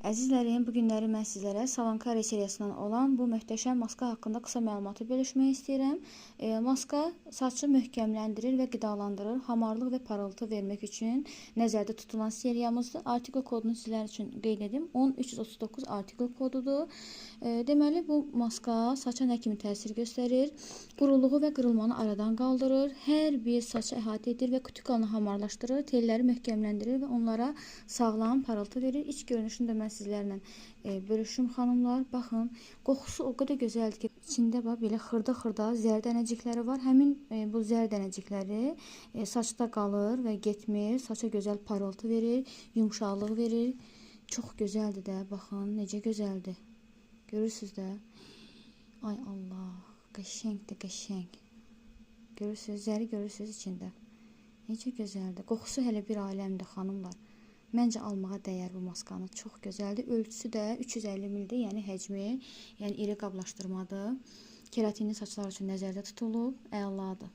Əzizlərim, bu günləri mən sizlərə Savankare seriyasından olan bu möhtəşəm maska haqqında qısa məlumatı bölüşmək istəyirəm. Maska saçı möhkəmləndirir və qidalandırır, hamarlıq və parıltı vermək üçün nəzərdə tutulan seriyamızdır. Artikul kodunu sizlər üçün qeyd edim. 10339 artikul kodudur. Deməli, bu maska saça nə kimi təsir göstərir? Quruluğu və qırılmanı aradan qaldırır, hər bir saçı əhatə edir və kutikalını hamarlaşdırır, telləri möhkəmləndirir və onlara sağlam parıltı verir. İç görünüşünü də mən sizlərlə bölüşüm xanımlar. Baxın, qoxusu o qədər gözəldir ki, içində bax belə xırda-xırda zər dənəcikləri var. Həmin bu zər dənəcikləri saçda qalır və getmir. Saça gözəl parıltı verir, yumşaqlıq verir. Çox gözəldir də, baxın, necə gözəldir. Görürsüz də. Ay Allah, qəşəngdir, qəşəng. Görürsüz, zəri görürsüz içində. Necə gözəldir. Qoxusu hələ bir aləmdir xanımlar. Məncə almağa dəyər bu maskanı. Çox gözəldir. Ölçüsü də 350 mldir, yəni həcmi, yəni iri qablaşdırmadır. Keratinli saçlar üçün nəzərdə tutulub. Əladır.